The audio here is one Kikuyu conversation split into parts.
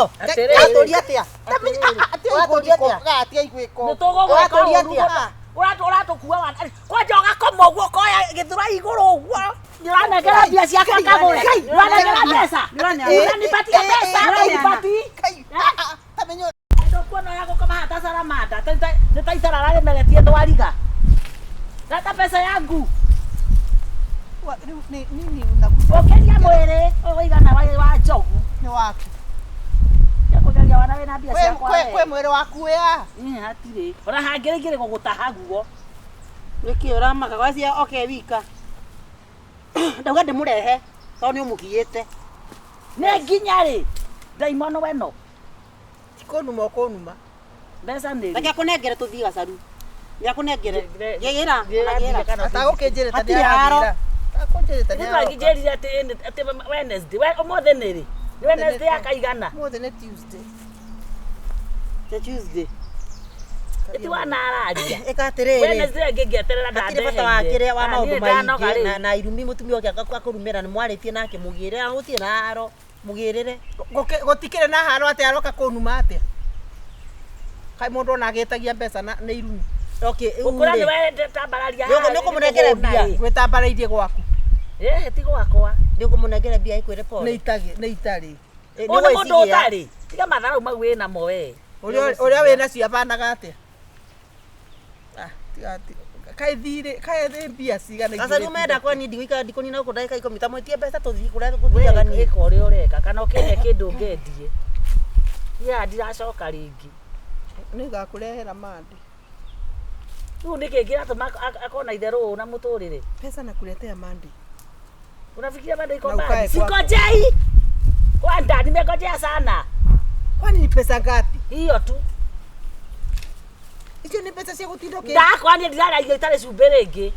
Tiguo. Atĩrĩrĩ. Watũria atĩa? Watũria atĩa? Nĩ tũgũgwĩka Watũria ũru atĩa? mũno. Ũratũkua wa kwanja ũgakoma ũguo ũkoya gĩthũra igũrũ ũguo. Nĩũranengera mbia ciakwa ngagũre. Nĩũranengera mbeca. Nĩũranipatia mbeca ũnipatii. Ndũkuona ũrĩa gũkoma haha ta salamanda nĩ ta itara rĩmeretie thwariga. Leta pesa yangu. Ũkĩria mwĩrĩ ũigana wa njogu. Nĩ waku. Kũgeria wana wĩna mbia ciakwa Kwĩ we. mwĩrĩ waku wĩ Ĩ, hatirĩ. Ona hangĩrĩngĩrĩ gũgũtaha guo. Nĩkĩ ũramaka gwacia oke wika. Ndauga ndĩmũrehe tondũ nĩ ũmũgiĩte. Nĩ nginya rĩ? Ndaimono weno. Ti kũnuma ũkũnuma. Mbeca nĩ Reke rĩ? akũnengere tũthiĩ gacaru. Nĩ akũnengere. Ngĩra- Gĩra, ngĩra gĩra. kana Atagũkĩnjĩrĩte Hatirĩ haro. Atagũkĩnjĩrĩte Nĩ twangĩnjĩrire atĩ Wednesday. We ũmũthĩ nĩ rĩ? Nĩ Wednesday ya kaigana. Ũmũthĩ nĩ Tuesday. Nĩ Tuesday. Ĩti wanararia. Ĩka atĩrĩrĩ. Wednesday ĩngĩ ngĩeterera Hatirĩ bata wa kĩrĩa wa Ah, maũndũ niĩ ndanoga maingĩ rĩu. na irumi mũtumia ũke akũrumĩra nĩ mwarĩtie nake mũgĩre na gũtirĩ na haro mũgĩrĩre. Gũtikĩrĩ na haro atĩ aroka kũnuma atĩa? Kaĩ mũndũ ona agĩtagia mbeca na nĩ irumi. Okay, rĩu Gũkũra rĩ, nĩ we tambararia Nĩ ũkũmũnengere mbia. Gwĩtambarairie gwaku. Ĩĩ ti gwakwa. Nĩ ũkũmũnengere mbia ĩkwĩre Nĩ pole. itarĩ nĩ itarĩ. Ĩ, nĩ Ũyũ nĩ mũndũ ũgwĩciria. ũtarĩ. Tiga matharau mau wĩnamo we. Ũrĩa ũrĩa wĩna cio abanaga atĩa? Ah, tiga kaĩ thirĩ kaĩ thĩ mbia cigana Gacaru igĩrĩ menda ti- kwa niĩ ndigũikara ndikũnina gũkũ ndagĩka ikũmi ta mwĩtie mbeca tũthiĩ kũrĩa We gũthiaga niĩ. ĩka ũrĩa ũreka kana ũkĩne kĩndũ ngendie. Niĩ ndiracoka rĩngĩ. Nĩ ngakũrehera mandi. Rĩu nĩkĩ kĩratũma akorwo na itherũ ũũ na mũtũrĩre? Pesa nakuletea mandi. Unafikiria bado iko Na ukae mbali? kwako. Sikojei. Kwanza nimegojea sana. Kwani ni pesa ngapi? Hiyo tu. Icio nĩ mbeca cia gũtinda ũkĩ Ndakwa niĩ ndirarĩa irio itarĩ cumbĩ rĩngĩ.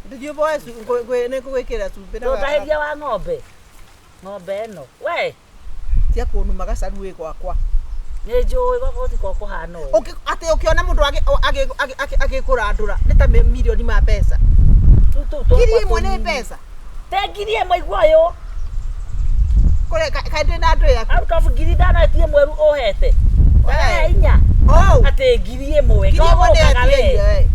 Ndĩthiĩ ũboe nĩ ngũgwĩkĩrĩra cumbĩ na Ndũtahĩria wa ng'ombe. Ng'ombe ĩno. We, tia kũnuma gacaru wĩ gwakwa. nĩ njũĩ gwakwa gũtikoragwo kũhana ũũ. Atĩ ũkĩona mũndũ agĩkũrandũra nĩ ta mirioni ma mbeca. Rĩu tũu twakwa Ngiri ĩmwe nĩ tũnini. mbeca. Te ngiri ĩmwe igua ũyũ. Kũrĩ kaĩ ndĩ na andũ yaku. Out of 5,000 ĩtie mweru ũhete. We. Inya. Oh. Atĩ 1,000. Ngiri ĩmwe nĩ Koguo we. etiĩire we.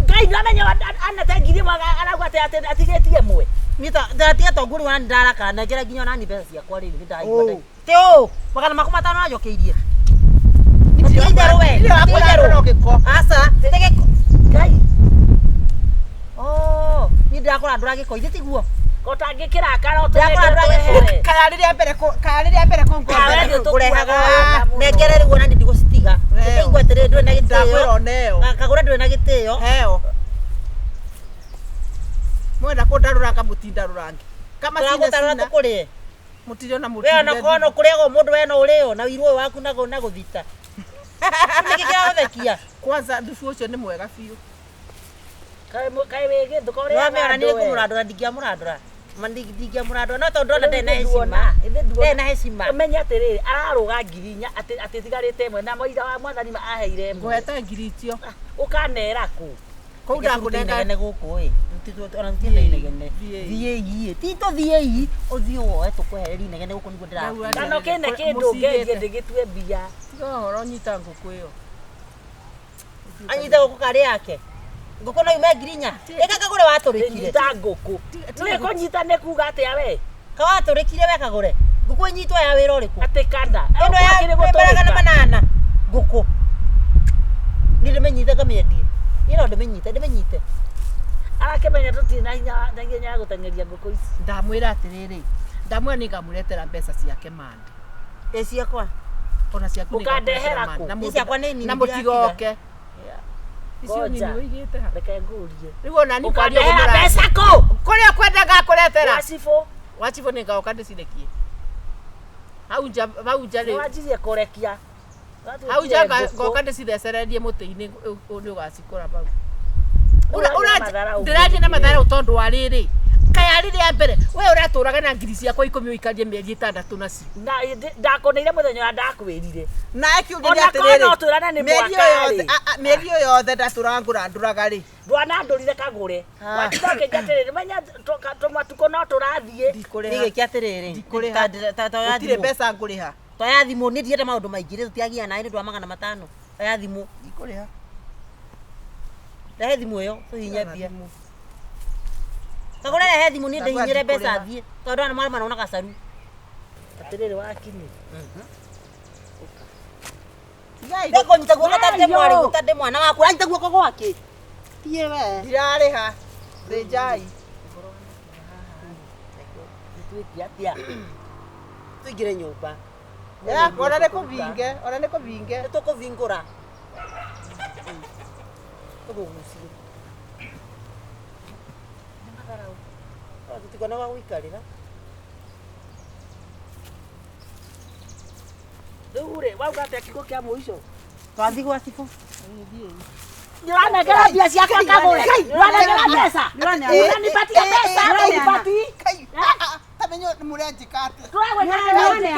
Ngai ndamenya anete 1,000 arauga atĩ atĩ atigĩtie ĩmwe. Niĩ ndatiga tongu rĩu nani ndarakara nengera nginya nani mbeca ciakwa rĩu nĩ ndaigua Ũũ. Ti ũũ magana makwa matano anjokeirie. Ti itherũ we. Ndirĩ Ti wakũrandũra itherũ. gĩko. Aca, ti gĩko. Ngai. Oh, niĩ ndĩrakũrandũra gĩko ithe tiguo. Ko tangĩkĩrakara Ndĩrakũrandũra gĩko. ũtũnengere. Kaya rĩrĩa mbere kaya rĩrĩa mbere Kaya kũngomera. rĩrĩa Kũrehaga tũkuaga mũno. nengere rĩu ona niĩ ndigũcitiga. Heo. Ndĩigua atĩrĩrĩ ndũrĩ na Ndakwĩra gĩtĩo. oneo. Kagũre ndũrĩ na gĩtĩo. Heo. Mwenda kũndarũranga mũtindarũrange. Kama sina Tũragũtarũra sina. tũkũrĩe. Mũtirĩ ona We mũtirĩ. ona kono kũrĩagwo mũndũ we no ũrĩo na ũiru ũyũ waku na gũthita. Nĩkĩ kĩragũthekia? Kwanza thubu ũcio nĩ mwega biũ. Kaĩ wĩ gĩthũka ũrĩaga Nĩwamenya ona niĩ andũ we. kũmũrandũra ndingĩamũrandũra. Ma ndingĩamũrandũra no tondũ ndona Rĩu ndarĩ na ithe heshima. nduona, ithe nduona. Ndarĩ na heshima. Ũmenye atĩrĩrĩ ararũga 4,000 atĩ ĩtigarĩte ĩmwe na mũira wa mwathani aheire ĩmwe. Ngũhete ngiri icio. Ũkanera kũ? Kũu ndakũnenga inegene gũkũ ĩ. Ona tũtirĩ na inegene. Thiĩi. Thiĩi ĩ. Ti tũthiĩi ũthiĩ woe tũkwehererie inegene gũkũ nĩguo Ndauga ndĩrakwĩra. Kana ũkĩne kĩndũ Mũcigĩte. ngendie ndĩgĩtue mbia. Tiga ũhoro nyita ngũkũ ĩyo. Anyite gũkũ karĩ yake. Ngũkũ no yume 4,000. Ĩka kagũre watũrĩkire. Nyita ngũkũ. Nĩ kũnyita nĩ kuga atĩa we? Kawatũrĩkire we kagũre. Ngũkũ ĩnyitwo ya wĩra ũrĩkũ? Atĩ kana. Ĩno ya Akĩrĩ magana gũtũrĩka. manana. Ngũkũ. Niĩ ndĩmĩnyite ngamĩendie. Niĩ no ndĩmĩnyite ndĩmĩnyite. Arakĩmenya tũtirĩ na hinya na hinya ya gũteng'eria ngũkũ ici. Ndamwĩra atĩrĩrĩ. Ndamwĩra nĩngamũretera mbeca ciake mandi. Ĩ ciakwa. Ona ciaku Ũkandehera nĩngakũretera mandi. kũ? Na Niĩ mũndũ- ciakwa nĩ nini Na ndĩratiga. mũtigoke. Icio Ngoja. nini ũigĩte ha. Reke ngũrie. Rĩu ona niĩ kwaria ũguo Ũkandehera mũra- mbeca kũ? Kũrĩa ũkwenda ngakũretera. Gwa cibũ. Gwa cibũ nĩngoka ndĩcirekie. Hau nja hau nja rĩ. Nĩwanjirie kũrekia. Hau nja ngoka ndĩcithecererie mũtĩ-inĩ nĩ ũgacikora bau. Ndĩrathiĩ na matharau tondũ wa rĩrĩ. Kaya rĩrĩa mbere we ũratũraga na ngiri ciakwa ikũmi ũikarie mĩeri ĩtandatũ nacio. Ndakũneire mũthenya ũrĩa ndakwĩrire. Na kĩũria nĩ Ona korwo no atĩrĩrĩ. twĩrane nĩ Mĩeri mwaka ĩyo yothe rĩ. mĩeri ĩyo yothe ndatũraga ngũrandũraga rĩ. Ndwanandũrire kagũre. Watinda ũkĩnjia atĩrĩrĩ, menya tũmatukũ no tũrathiĩ. Ndikũrĩha. Ndigĩke atĩrĩrĩ. Ndikũrĩha. Ta Gũtirĩ mbeca ngũrĩha. Toya thimũ nĩ ndienda maũndũ maingĩ rĩ tũtiagia naĩ nĩ ũndũ wa 500. Oya thimũ. Ikũrĩha. Rehe thimũ ĩyo tũhihinye mbia. Kagũre rehe thimũ niĩ ndĩhihinyĩre mbeca thiĩ tondũ andũ marĩ marona gacaru. Atĩrĩrĩ wakinĩ. Tigai. Ndĩkũnyita guoko ta ndĩ mwarĩ Ayo. ta ndĩ mwana waku ũranyita guoko gwakĩ. Thiĩ we. Ndirarĩha. Thĩnjai. Nĩtwĩke atĩa? Tũingĩre nyũmba. Ya, ona nĩ kũvinge, ona nĩ kũvinge. Nĩ tũkũvingũra. Tũkũgucie. Tũtikona gwa gũikarĩra. Rĩu rĩ, wauga atĩa kiugo kĩa mũico? Twathiĩ gwa cibũ. Nĩũranengera mbia ciakwa ngagũre. Nĩũranengera mbeca. Ũranipatia mbeca, ũnipatii. Kai, ah, ah, ta menyo nĩ mũrenjĩka atĩa. Tũragwĩka Aya we.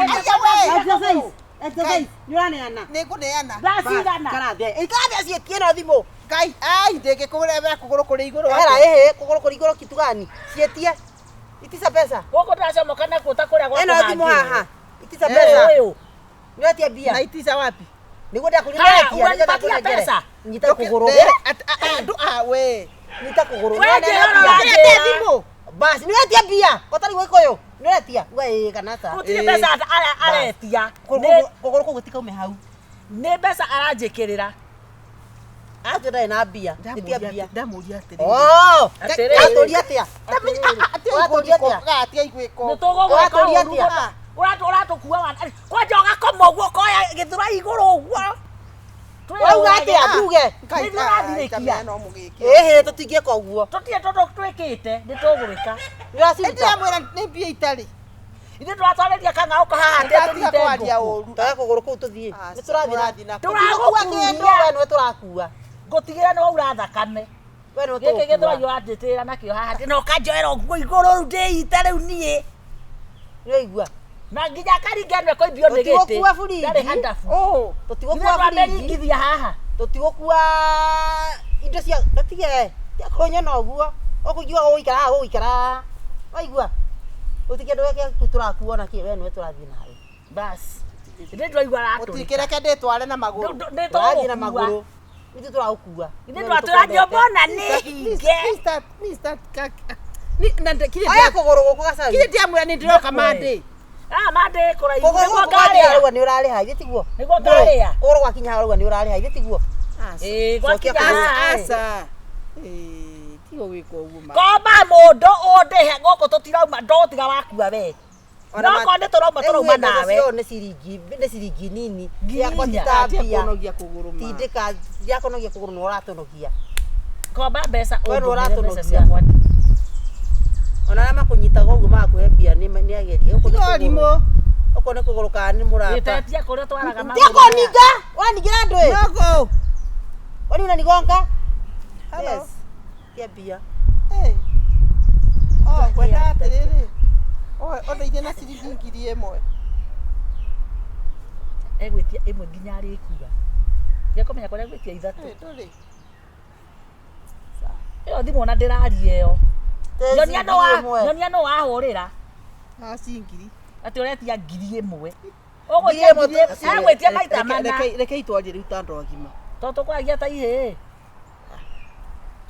Exercise. Exercise. Nĩũraneana. Nĩngũneana. Thaa cigana? Karathia. Ikarathia ciĩtie na thimũ. Ngai, ai, ndĩngĩkũrehera kũgũrũ kũrĩ igũrũ Hera atĩa. ĩhĩ kũgũrũ kũrĩ igũrũ kitu gani? Ciĩtie. Itica mbeca. Gũkũ ndĩracomoka nakuo ta kũrĩa gwa Ĩno thimũ kũhangĩrwo. haha. Itica mbeca. Ũyũ. Nĩũretia mbia. Na itica wapi? Nĩguo ndakwĩra Haya, nĩũretia, nĩgetha ũranipatia ngũnengere. mbeca? Nyita kũgũrũ. Andũ a we. Nyita kũgũrũ. We Nĩũraneana njĩra mbia. ũranjĩra. Thimũ. Basi nĩũretia mbia. Ko tarĩ Gĩkũyũ. Nĩũretia. Uga ĩĩ kana aca. Gũtirĩ mbeca aretia. Kũgũrũ kũu gũtikaume hau. Nĩ mbeca aranjĩkĩrĩra. Atũ ndarĩ na mbia. Ĩtia mbia. Ndamũria atĩrĩrĩ. Oh! Atĩrĩrĩ. Atũria atĩa? Ũratũria atĩa? Atia igwĩko. Nĩ tũgũgwĩka Ũratũria ũru. atĩa? Ũratũkua wa kwanja ũgakoma ũguo ũkoya gĩthũrai igũrũ ũguo. Wauga atĩa nduge? Nĩ ũrathirĩkia. No mũgĩke. Ĩhĩ tũtingĩka ũguo. Tũtirĩ tondũ twĩkĩte nĩ tũgwĩka. Nĩũraciruta? Ndĩramwĩra nĩ mbia itarĩ. Ithuĩ tũratwarĩria kang'aũ kahaha atĩa Ndatiga tũnyite kwaria ngũkũ. ũru. Toya kũgũrũ kũu tũthiĩ. Aca, Nĩ tũrathiĩ na mũrathiĩ na kũ? Tũtigũkua kĩndũ we nĩwe tũrakua. Ngũtigĩra nĩ waura thakame. We nĩwe Gĩkĩ gĩthũrai tũgũkua. ũranjĩtĩrĩra nakĩo haha atĩ na ũkanjoera ũguo igũrũ rĩu ndĩite rĩu niĩ. Nĩwaigua? Na nginya karinga ĩno ĩkũimbio nĩ gĩtĩ. Tũtigũkua buringi. Ndarĩ handabu. Ũũ. Tũtigũkua Ithuĩ buringi. twamĩringithia haha. Tũtigũkua indo cia tũtige kũnyona ũguo. Ũkũigua ũgũikara haha ũgũikara. Waigua? Gũtirĩ kĩndũ gĩaku tũrakua ona kĩ we nĩwe tũrathiĩ nawe. Bas. Ithuĩ tũraigua aratũrĩka. Mũtikĩreke ndĩtware na magũrũ. Nĩ Tũrathiĩ na tũgũkua. magũrũ. Ithuĩ tũragũkua. Ithuĩ twatũra nyũmba ona nĩ hinge. Oya kũgũrũ gũkũ gacaru. Kirĩ ndiamwĩra nĩ ndĩroka Monday. Ah, Monday kũraihu. Kũgũrũ Nĩguo gũkũ gwakinya ngarĩa. harauga nĩ ũrarĩha ithe tiguo. Nĩguo ngarĩa. Kũgũrũ gwakinya harauga nĩ ũrarĩha ithe tiguo. Ĩĩ, gwakinya Cokia haha. Aca. Ĩĩ, tiga gwĩka ũguo ma. Komba mũndũ ũndĩhe gũkũ tũtirauma ndũtiga wakua we. Ona No korwo nĩ tũrauma tũrauma Rĩu mbeca nawe. ciao nĩ ciringi nĩ ciringi nini. Ngiri Ciakwa ti inya. ta Atia mbia. kũnogia kũgũrũ ma. Tindĩka ndiakũnogia kũgũrũ nĩ ũratũnogia. Komba mbeca We nĩ ũndũmĩre mbeca ũratũnogia. ciakwa. Ona arĩa makũnyitaga ũguo magakũhe mbia nĩ nĩ ageria. Gũkũ nĩ Tiga kũgũrũ. ũrimũ. Gũkũ nĩ kũgũrũ kana nĩ mũrata. Wĩtetie kũrĩa twaraga Tia kũninga. Ũraningĩra andũ ĩ. Nogo. Kwani unanigonga? Hello. Yes. Tia mbia. Eh. Oh, ngwenda atĩrĩrĩ. Oh, ũndeithie na ciringi 1000. Egwĩtia ĩmwe nginya arĩkua. Ndiekũmenya kũrĩa egwĩtia ithatũ. Eh, ndũrĩ. Ĩyo thimũ ona ndĩraria ĩyo. Te Nyonia ciringi no wa ĩmwe. nyonia no wahũrĩra Ah, ci ngiri. atĩ ũretia 1000. Ngiri Ũgwĩtia ĩmwe ngiri tu- egwĩtia maita mana. Reke itwarie rĩu ta andũ agima. Tondũ tũkwaragia ta ihĩĩ.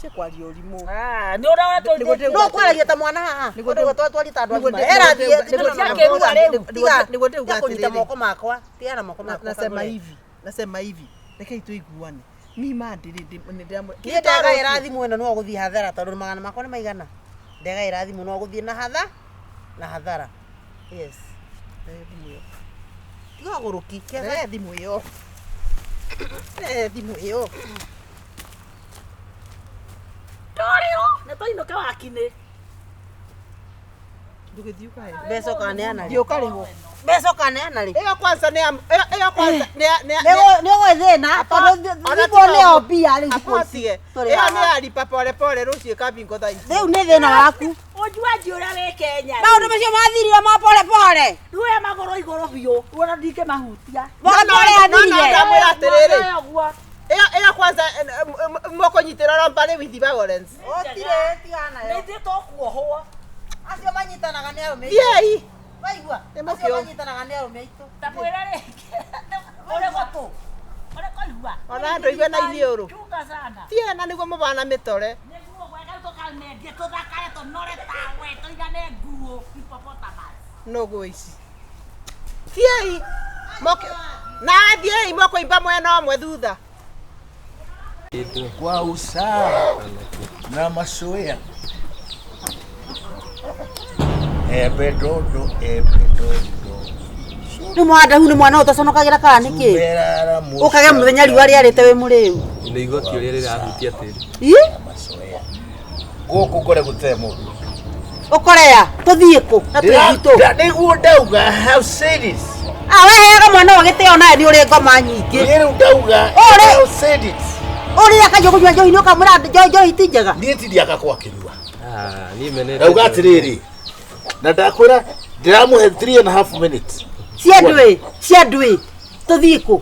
Tie kwaria ũrimũ. Ah, nĩ ũrĩa Nĩguo ũratũithĩtie. No kwaragia ta mwana haha. Nĩguo Nĩguo twatwaria ta andũ nĩguo agima. ndĩ- Hera nĩguo thiĩ. ndĩ- Nĩguo rĩu. nĩguo ndĩuga Tiga kũnyita atĩrĩrĩ. moko makwa. Tiga na moko makwa. Nasema kagũre. hivi. Nasema hivi. Reke tuiguane. Mi Monday rĩ nĩ ndĩramwĩra. Niĩ ndagaĩra thimũ ĩno no gũthiĩ hathara tondũ magana makwa nĩ maigana. Ndagaĩra thimũ no gũthiĩ na hatha na hathara. Yes. Rehe thimũ ĩyo. Tiga ũgũrũki. Rehe thimũ ĩyo. Rehe thimũ ĩyo. Tũrĩo nĩ tũinũke wakinĩ. Ndũgĩthiĩ ũkahe. Mbeca ũkaneana rĩ. Thiĩ ũkarĩhwo. Mbeca ũkaneana rĩ. Ĩyo kwanza nĩ ya ĩyo kwanza nĩ ya nĩ ya Nĩ ũgwĩthĩna tondũ Ona thimũ tiga nĩyo ũguo. mbia rĩu thikũ ici. Apatie. Tũrĩ Ĩyo haha. nĩ ya lipa pole pole rũciũ ĩkabingwo thaa ici. Rĩu nĩ thĩna waku. Ũnjuanji ũrĩa wĩ Kenya. Maũndũ macio mathirire ma pole pole. Rĩu oya magũrũ igũrũ biũ. Ona ndingĩmahutia. Pole No, pole no, no, yathirire. ndamwĩra atĩrĩrĩ. Muoyo ũguo. Ĩyo ĩyo kwanza mũkũnyitĩra rombarĩ with violence. Gũtirĩ tigana Nĩ nayo. ithuĩ tũkuohwo. Acio manyitanaga nĩ arũme. Thiĩi. Waigua? Nĩ Acio mũkĩo. manyitanaga nĩ arũme aitũ. Ta mwĩre rĩngĩ. Ũrĩ gũtũ. Ũrĩ kũigua. Ona andũ igue na iniũrũ. Chunga sana. Tiena nĩguo mũbana mĩtore. Nĩguo gwega tũkamendie tũthakare tũnore tawe tũigane nguo hippopotamus. Nũgũ ici. Thiĩi. Moke na thiĩi mũkũimba mwena ũmwe thutha. Kwa usawa na masoea. Embe dodo, embe dodo. Rĩu mwandahu nĩ mwana ũtaconokagira kana nĩkĩ? Sumerara Ũkage mũthenya riũa rĩarĩte wĩ mũrĩu. Nĩ igoti ũrĩa rĩrahutia tĩri. Ii? Masoea. Gũkũ ngore gũte mũndũ. Ũkorea tũthiĩ kũ na twĩ gwitũ. Nĩguo ndauga, I have said it. Ah, weheaga mwana wa gĩtĩo nawe nĩ ũrĩ ngoma nyingĩ. Niĩ rĩu ndauga, Ũrĩ- I have said it. Ũrĩa akajua kũnyua njohi nĩ ũkamwĩra njohi ti njega. Niĩ tindiaga kwakĩnyua. Ah, niĩ menete. Ndauga atĩrĩrĩ, na ndakwĩra ndĩramũhe 3.5 minutes. Cia ndwĩ, cia ndwĩ. Tũthiĩ kũ?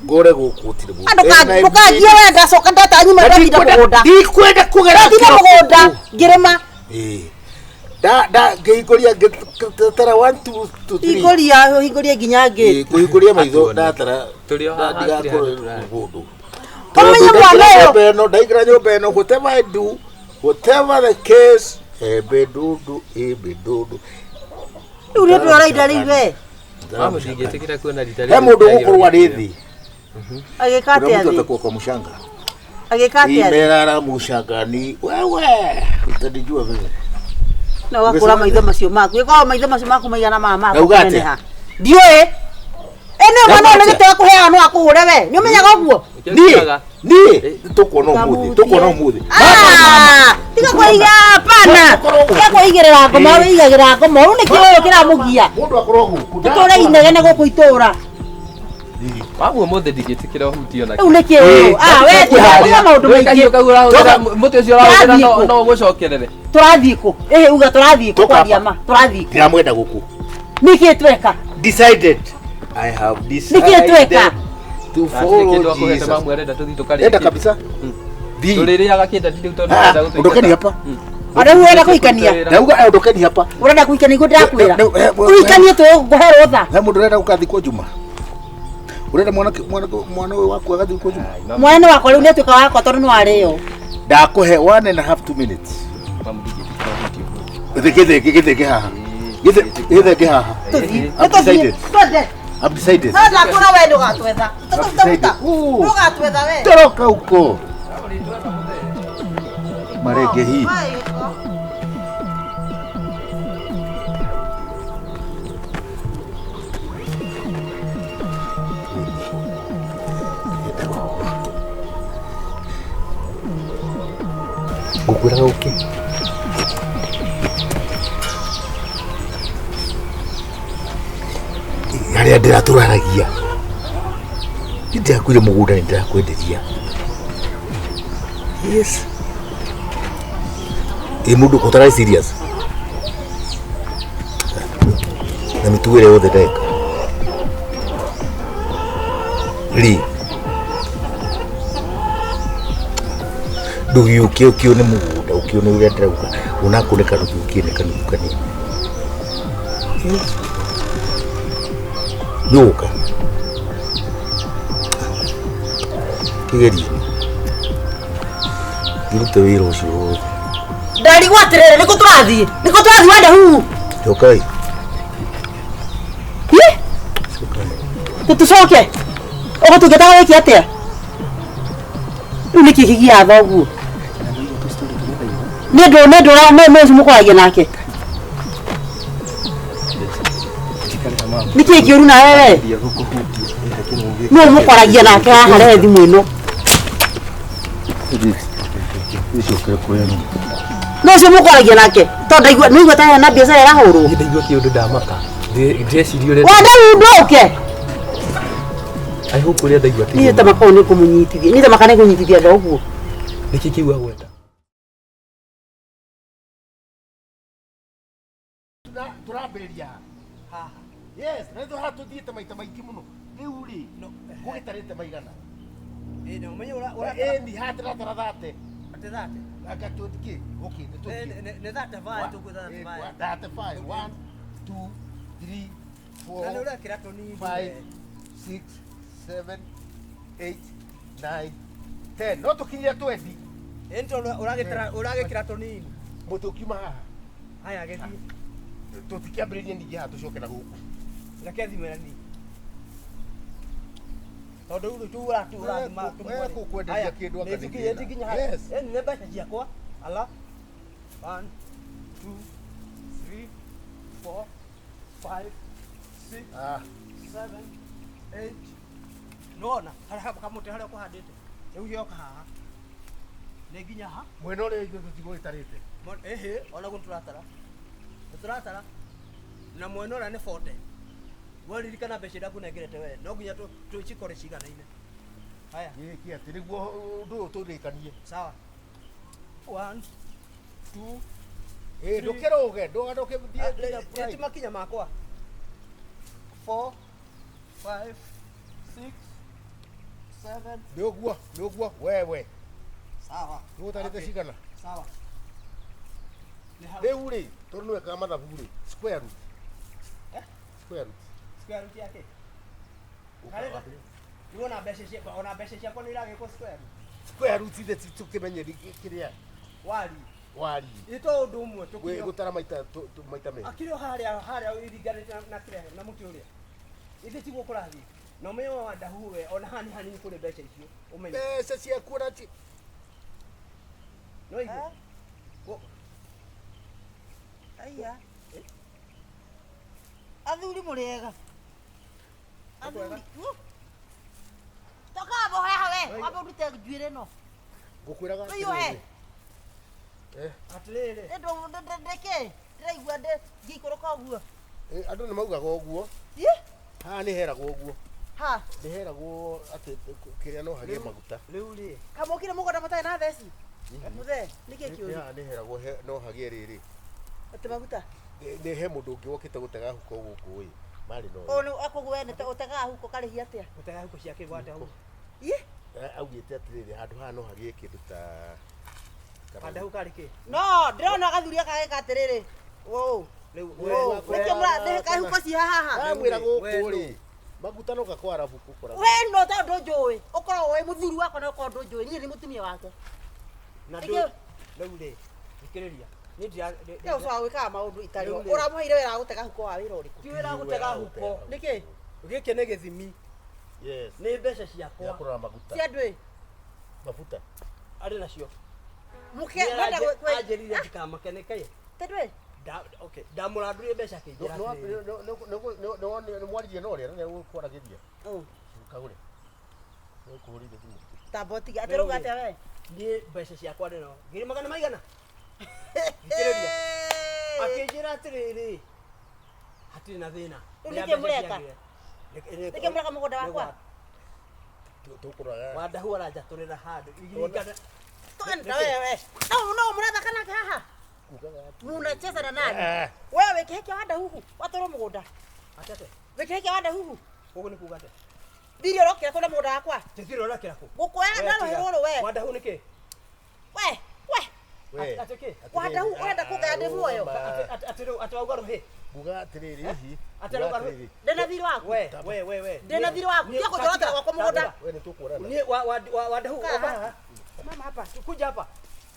Ngore gũkũ gũtirĩ mũndũ. Andũ ndũkangie we ndacoka ndata nyuma ndatinda mũgũnda. Ndikwenda kũgera Ndatinda kĩroko. mũgũnda ngĩrĩma. Ĩĩ. Nda nda ngĩhingũria ngĩtara 1 2 2 3. Hingũria hingũrie nginya ngĩti. Kũhingũria maitho Atuone. ndatara Tũrĩ o haha, hatirĩ ndigakorwo handũ tũrathiĩ. mũndũ. Ũmenye Tondũ mwana ndaingĩra ũyũ. nyũmba ĩno, ndaingĩra nyũmba ĩno, whatever I do, whatever the case, embe ndundu, embe ndundu. Rĩu nĩ ũndũ ũraida rĩu we. Mamu ndingĩtĩkĩra kuona rita He mũndũ ũgũkorwo arĩ thĩ. Agĩka Kuna atĩa mtu thĩ? atakuwa kwa mshanga. Agĩka atĩa thĩ? Imerara mshangani. Wewe utanijua vile. Na ũgakũra maitho macio maku. Ĩkorwo maitho macio maku maigana maya maku Ndauga atĩa? kũneneha. Ndiũĩ. Ĩ nĩ mwana ũyũ nĩ gĩtĩo akũheaga no akũhũre we. Nĩ ũmenyaga ũguo? Niĩ niĩ tũkuona ũmũthĩ, tũkuona ũmũthĩ. Ah, tiga kwĩiga hapana. Tiga kwĩigĩrĩra ngoma, wĩigagĩra ngoma. Rĩu nĩkĩ ũyũ kĩramũgia? Mũndũ akorwo gũkũ. Tũtũre inegene gũkũ itũra. Mamu ũmũthĩ ndingĩtĩkĩra ũhutio na Rĩu nĩkĩ ũyũ? Ah, we tiga tiga maũndũ maingĩ. Mũtĩ ũcio ũrahũthĩra Tũrathiĩ kũ? no ũgũcokerere. Tũrathiĩ kũ? Ĩhĩ uga tũrathiĩ kũ Tũka kwaria hapa. ma? Tũrathiĩ kũ? Ndiramwenda gũkũ. Nĩkĩ tweka? Decided. I have Nĩkĩ tweka? decided to Hatirĩ follow kĩndũ akũhete Jesus. mamu arenda tũthiĩ tũkarĩe Enda kĩndũ. kabisa. Thiĩ. Tũrĩrĩaga kĩnda rĩu tondũ Ah, ũrenda gũtũingata. ondokeni hapa. Ona rĩu ũrenda kũhikania? Ndauga ondokeni hapa. Ũrenda kũhikania nĩguo ndĩrakwĩra. Ne- Ũhikanie tũgũhe rũtha. He mũndũ ũrenda gũkathikwo Juma. Ũrenda mwana mwana mwana ũyũ waku agathikwo Juma. Mwana nĩ wakwa rĩu nĩatuĩka wakwa tondũ nĩ warĩo. Ndakũhe 1.5 2 minutes. Mamu ndingĩtĩkĩra ũhutio ũmũthĩ. Gĩthĩ gĩthĩ gĩthĩ haha. Gĩthĩ gĩthĩ haha. Tũthiĩ. I've Nĩ tũthiĩ. decided. Twende. I've decided. No ndakwĩra we ndũgatwetha. I've Tũtũruta. Ooh. Ndũgatwetha we. Toroka huko. Marege hii. Ngũkwĩraga ũke. Harĩa ndĩratũraragia. Nĩ ndĩrakwĩire mũgũnda nĩ ndĩrakwenderia. Yes. Ĩ mũndũ ũtararĩ serious. Na mĩtugo ĩrĩa yothe ndeka. Rĩ. Ndũgĩũke ũkĩone mũgũnda ũkĩone ũrĩa ndĩrauga onakorwo nĩ kanuthu ũkĩone kanuthu kanini. Yes. Nĩũgũka. Kĩgerie. Ngĩrute wĩra ũcio wothe. Ndarigwo atĩrĩrĩ nĩkũ tũrathiĩ? Nĩkũ tũrathiĩ wende huu? Cokai. Ĩ? Cokai. Tũtũcoke. Ũgũtungataga wĩke atĩa? Rĩu nĩkĩ kĩgiaga thoguo? Nĩ ndũ nĩ ndũ nĩ nĩ ũcio mũkoragia nake. Nĩkĩ kĩũru nawe we? Nũ mũkoragia nake haha rehe thimũ ĩno? Icokere kũrĩa nĩ. Nũ ũcio mũkoragia nake? Tondũ ndaigua nĩ igua ta hena biacara ĩrahũrwo. Niĩ ndaigua kĩũndũ ndamaka. Ndĩreciria ũrĩa Wanda ndũke. I hope ũrĩa ndaigua Niĩ tiguo. ta makao nĩ kũmũnyitithia. Niĩ ta maka nĩ kũnyitithia thoguo. Nĩkĩ kĩu agweta? Tũrambĩrĩria haha. Yes, na nĩ haha tũthiĩte maita maingĩ mũno. Rĩu rĩ, gũgĩtarĩte maigana. Ĩ nĩ ũmenye ũra Ĩni haha tũratara thate. Atĩ thate. Anga tũthiĩ, okay, nĩ tũthiĩ. Nĩ thate bae tũkwĩta thate bae. Thate five. One, two, 3 Na nĩ 4 ũrekĩra tũnini. 5 6 7 8 9 10. No tũkinyire 20. Ĩ nĩ tondũ ũragĩkĩra tũnini. Mũtĩ ũkiuma haha. Haya gĩthiĩ. Tũtikĩambĩrĩrie ningĩ haha tũcoke na gũkũ. Reke thime na niĩ. Tondũ rĩu tu ũrathima We kũkwenderia kĩndũ anga nĩ nĩ thĩna. nginya haha. Yes. Ĩ nĩ mbeca ciakwa. Ala. 1 2 3 4 5 6 Ah, 7 8. Nĩwona harĩa kamũtĩ harĩa ũkũhandĩte. Rĩu yoka haha. Nĩ nginya ha. Mwena ũrĩa ithuĩ tũtigũgĩtarĩte. Ĩhĩ, ona guo nĩtũratara. Nĩtũratara. Na mwena ũrĩa nĩ 40. Waririkana mbeca iria ngũnengerete we, no nginya tũcikorwo ciganaine. Haya, Gĩkĩ atĩ nĩguo ũndũ ũyũ tũrĩkanie. sawa. 1 2 Ĩ ndũkĩrũge, ndũgĩthiĩ nginya ti prime. makinya makwa. 4 5 6 7. Nĩ ũguo, nĩ ũguo, wewe. Sawa. Nĩ ũtarĩte Okay. cigana? Sawa. Nĩ hau. Rĩu rĩ, tondũ nĩ wekaga mathabu rĩ, square root. Eh? Square root. Square root yake. Karenda. Nĩwona mbeca ciakwa, ona mbeca ciakwa nĩ iragĩkwo square root. Square root ithe tũkĩmenye kĩrĩa Wari. wari. Ĩ to ũndũ ũmwe tũkĩo. Gũtara maita maita merĩ. Akĩrĩ o harĩa harĩa iringanĩte na kĩrĩa na mũtĩ ũrĩa. Ithe tiguo kũrathiĩ. Na ũmenye wa Wandahu we ona hani hanini kũrĩ mbeca icio. Ũmenye. Mbeca ciaku ona ti No igue. Aiya. Athuri mũrĩ ega. Athuri. Toka abo haha we, wambe ũrute njuĩrĩ ĩno. Ngũkwĩraga Rĩu he. Eh, Atĩrĩrĩ. Ndĩkĩ? Ndĩraigua ngĩikũrũka ũguo. Andũ nĩ maugaga ũguo. Ĩ? Haha nĩ heragwo ũguo. Ha. Nĩ heragwo atĩ kĩrĩa no hagĩe maguta. Rĩu rĩ. Kamũkire mũgũnda mũtarĩ na theci? Mũthee, nĩkĩ kĩũru? Haha nĩ heragwo no hagĩe rĩrĩ. Atĩ maguta. Nĩ he mũndũ ũngĩ wokĩte gũtega huko gũkũ ĩ. Marĩ no. Ũũ nĩ akũguo we nĩ ũtegaga huko karĩhia atĩa? Gũtega huko ciake gwa Wandahu. Ĩ? Augĩte atĩrĩrĩ handũ haha no hagĩe kĩndũ ta Wandahu karĩ kĩ? No, ndĩrona gathuri gaka geka atĩrĩrĩ. Ũũ. Rĩu Ũũ. Nĩkĩo mũra kahuko ci haha. Wamwĩra We gũkũ nũ? rĩ. Maguta no gakwara buku kũra. We no ta ndũnjũĩ. Ũkoragwo wĩ mũthuri wakwa na ũkorwo ndũnjũĩ. Niĩ nĩ mũtumia wake. Na Nĩkĩo- rĩu rĩ. Thikĩrĩria. Niĩ ndira Nĩ ũcoka gwĩkaga maũndũ itarĩ. Rĩu rĩ. Ũramũheire wĩra wa gũtega huko wa wĩra ũrĩkũ? Ti wĩra wa gũtega huko. Nĩkĩ? Gĩkĩ nĩ gĩthimi. Yes. Nĩ mbeca Ya ciakwa. kũrora maguta. Cia ndwĩ. Mafuta. Arĩ nacio. Mũke mwenda gwĩ. Anjĩrire ndikamake nĩkĩ? Tendwe. Okay, ndamũrandũrire mbeca akĩnjĩra atĩrĩrĩ. Nĩ mwaririe na ũrĩa na nĩegũkwaragĩria. Ũ. Kagũre. Nĩũkũhũrĩire thimũ. Tamba ũtige. Atĩ rauga atĩa we? Niĩ mbeca ciakwa ndĩ no ngiri magana maigana. Thikĩrĩria. Akĩnjĩra atĩrĩrĩ hatirĩ na thĩna. Rĩu nĩkĩ mũreka? Nĩkĩ mũreka mũgũnda wakwa? Tũkũrora. Wandahu aranjatũrĩra handũ. Iringana. Twenda wewe. No no mũrathaka nake haha. Kugaga atĩ. Munacheza na nani? Eh. Wewe wĩkĩhe kĩa Wandahuhu watwarwo mũgũnda. Atete. Wĩkĩhe kĩa Wandahuhu. Ũguo nĩ kuga atĩa? Thiri ũrokĩra kũna mũgũnda wakwa. Tithiri ũrekĩra kũ? Gũkũoya ndarũhĩ rũrũ we. Wandahu nĩkĩ? We, we. We. Atĩ kĩ? Wandahu ũrenda kũngaya ndĩ muoyo. Atĩ rĩu atĩ wauga rũhĩ. Nguga atĩrĩrĩ hihi. Atĩ rauga rũhĩ. Ndĩna thiri waku. We we we we. Ndĩna thiri waku. Tiga kũnjorotera gwakwa mũgũnda. We nĩ tũkuonana. Niĩ wa Wandahu Kaa ũka haha. Mama hapa. kuja hapa.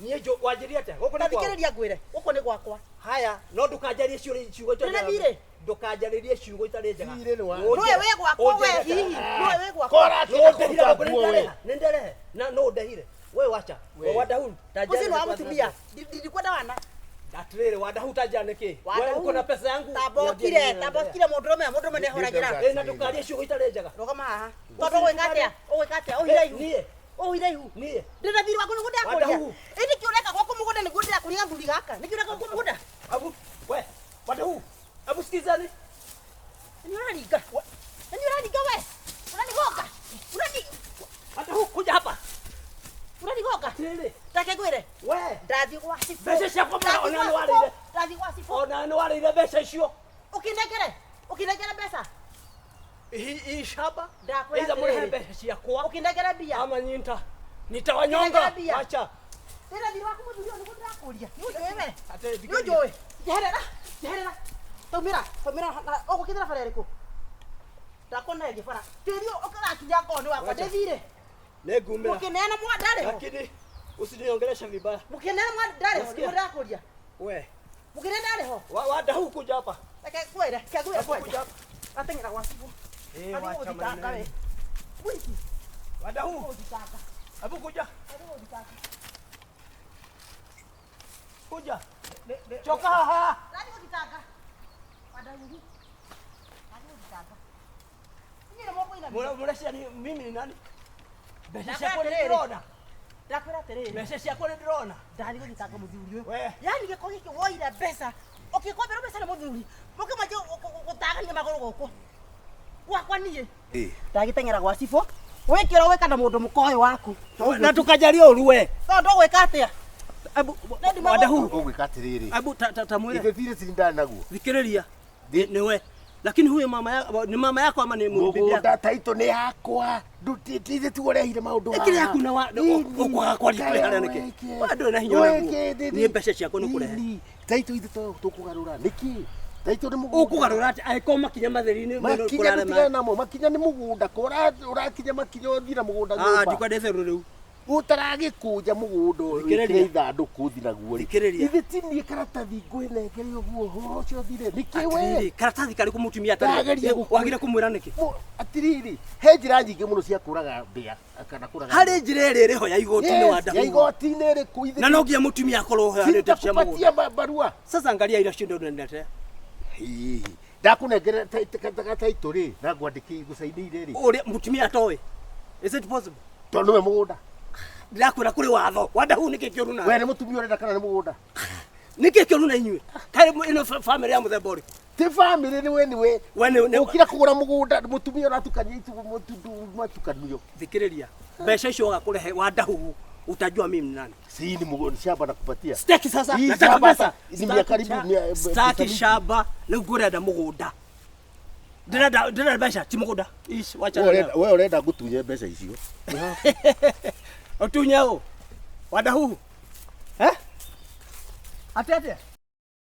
Niĩ wanjĩria atĩa? Gũkũ nĩ kwao. Tathikĩrĩria ngwĩre. Gũkũ nĩ gwakwa. Haya, no ndũkanjarie ciũria ciugo itarĩ Ndĩna njega. thirĩ. Ndũkanjarĩrie ciugo itarĩ njega. Thirĩ nĩ wa- Nĩwe wĩ gwakwa we hihi. Nĩwe wĩ gwakwa. Kora No ndehire kũruta gũkũ nguo we. nĩ nderehe. Na no ndehire. We wacha. We. Wandahu. Ũcio nĩ wa mũtumia. Ndikwenda wana. Atĩrĩrĩ Wandahu tanjĩra nĩkĩ? We uko na pesa yangu. Tambokire, tambokire mũndũrũme, mũndũrũme nĩahũragĩra. Ĩ na ndũkarie ciugo itarĩ njega. Rũgama haha. Tondũ ũgwĩka atĩa? Ũgwĩka atĩa? Ũhire ihu. Niĩ. Ũhire ihu. Niĩ. Ndĩna thiri waku nĩguo ndĩrakũria. Wandahu. Ĩ nĩkĩ ũreka gwaku mũgũnda nĩguo ndĩrakũria gathuri gaka? Nĩkĩ ũreka gwaku mũgũnda? Abu, we. Wandahu. Abu sikizani. Nĩ ũraringa. Nĩ ũraringa we. Ũranigonga. Ũrani Wandahu kuja hapa. ũranigonga. Atĩrĩrĩ. Reke ngwĩre. We. Ndathiĩ gwa cibũ. Mbeca ciakwa mara ona nĩ warĩire. Ndathiĩ gwa cibũ. Ona nĩ warĩire mbeca icio. Ũkĩnengere. Ũkĩnengere mbeca. Hii shamba. Ndakwĩra Either mũrĩhe atĩrĩrĩ. mbeca ciakwa Ũkĩnengere mbia. ama nyinta. Nitawanyonga. Ũkĩnengere mbia. Wacha. Ndĩna thiri waku mũthuri ũyũ nĩguo ndĩrakũria. Nĩ ũnjũĩ we. Atĩrĩ, Nĩ ũnjũĩ. Njeherera. Njeherera. Taumĩra, taumĩra ũgũkĩthĩra bara ĩrĩkũ? Ndakona ĩngĩ bara. Tĩri ũyũ ũkĩrakinya ngoo nĩ wakwa Wacha. ndĩthire. Nĩngumĩra. Mũkĩneana mwa ndarĩ ho. Lakini usiniongeleshe vibaya. Mũkĩneana mwa ndarĩ ho. Nasikia. Nĩguo ndĩrakũria. We. Mũkĩneana ndarĩ ho. Wadahu kuja hapa. Reke ngwĩre, reke ngwĩre Hebu kwanja. kuja hapa. Ateng'era gwa cibũ. Eh, Athiĩ wacha gũthitanga maneno. we. Wiki, Wadahu, gũthitanga. hebu kuja. Athiĩ gũthitanga. Kuja. Choka haha. Ndathiĩ gũthitanga. Wadahuhu. Ndathiĩ gũthitanga. Inyuĩ nĩ mũkũinamia. Mureciria ni mimi ni nani? Mbeca Ndakwĩra ciakwa nĩ atĩrĩrĩ. ndĩrona. Ndakwĩra atĩrĩrĩ. Mbeca ciakwa nĩ ndĩrona. Ndathiĩ gũthitanga mũthuri ũyũ. We. Yaani gĩko gĩkĩ woire mbeca ũkĩkomberwo mbeca nĩ mũthuri mũkĩmanjia gũtagania magũrũ gũkũ gwakwa niĩ ndagĩteng'era gwa cibũ wĩkĩra wĩka na mũndũ mũka ũyũ waku Na tukajaria ũru we. tondũ ndũgwĩka atĩa Hebu Nĩ nduma Wadahu. Ũgwĩka atĩrĩrĩ. Hebu ta mwĩre. Ithe thirĩ tiri ndarĩ naguo. Thikĩrĩria. Ni we. Lakini huyo mama yako ni mama yako ama ni bibi yako? Mũgũnda taitũ nĩ yakwa. Ithe tiguo ũrehire maũndũ Ĩkĩrĩ yaku na wa ũkwaga kwaria kũrĩ harĩa nĩkĩ? Wa ndũrĩ na hinya ũrĩa guo. Niĩ mbeca ciakwa nĩ kũrehe. Taitũ ithe tũkũgarũra nĩkĩ? Taitũ nĩ mũgũnda. Ũkũgarũra atĩa angĩkorwo makinya matheri-inĩ Makinya tũtigane namo, makinya nĩ mũgũnda. Ko ũrakinya makinya ũthiĩ na mũgũnda Ah, nyũmba. ndikwenda itherũ rĩu. Ũtaragĩkũnja mũgũnda Thikĩrĩria. wĩkĩre ithandũkũ ũthiĩ naguo rĩ. Thikĩrĩria. Ithe ti niĩ karatathi ngwĩnengere ũguo ũhoro ũcio ũthire. Nĩkĩ we? Atĩrĩrĩ, karatathi karĩkũ mũtumia Ndageria atarĩ gũkũ- wagire kũmwĩra nĩkĩ? Atĩrĩrĩ, he njĩra nyingĩ mũno cia kũraga mbĩa kana kũraga Harĩ njĩra ĩrĩa ĩrĩ ho ya igoti-inĩ wa Yes, ya Ndahu. igoti-inĩ ĩrĩkũ ithe Na no nginya mũtumia akorwo ũheanĩte cia mũgũnda. Sitakupatia barua. Sasa angalia ira cindo nendete. Hihi. Ndakũnengera taitũ rĩ na ngwandĩkĩ ngũcainĩire rĩ. Ũrĩa mũtumia atoĩ. Is it possible? Tondũ nĩwe mũgũnda. Ndĩrakwĩra kũrĩ watho. Wa Ndahu nĩkĩ kĩũru We nawe? nĩ mũtumia ũrenda kana nĩ mũgũnda? Nĩkĩ kĩũru na inyuĩ? Kaĩ ĩno family ya mũthemba ũrĩkũ? Ti family nĩ we nĩwe. We nĩ Ũkira kũgũra mũgũnda mũtumia ũratukania itu matukanio. thikĩrĩria. Mbeca icio waga kũrehe wa Ndahu utajua mimi ni nani. Si ni mũgũnda shamba nakupatia. Sitaki sasa. Hii Nataka shamba pesa. ni mia karibu Sitaki pesa mingi. shamba rĩu ngũrenda mũgũnda. Ndĩrenda ndĩrenda mbeca ti mũgũnda. Ish, wacha. We ũrenda we ũrenda ngũtunye mbeca icio. Utunye ũ? Wadahuhu. Eh? Atĩ atĩa?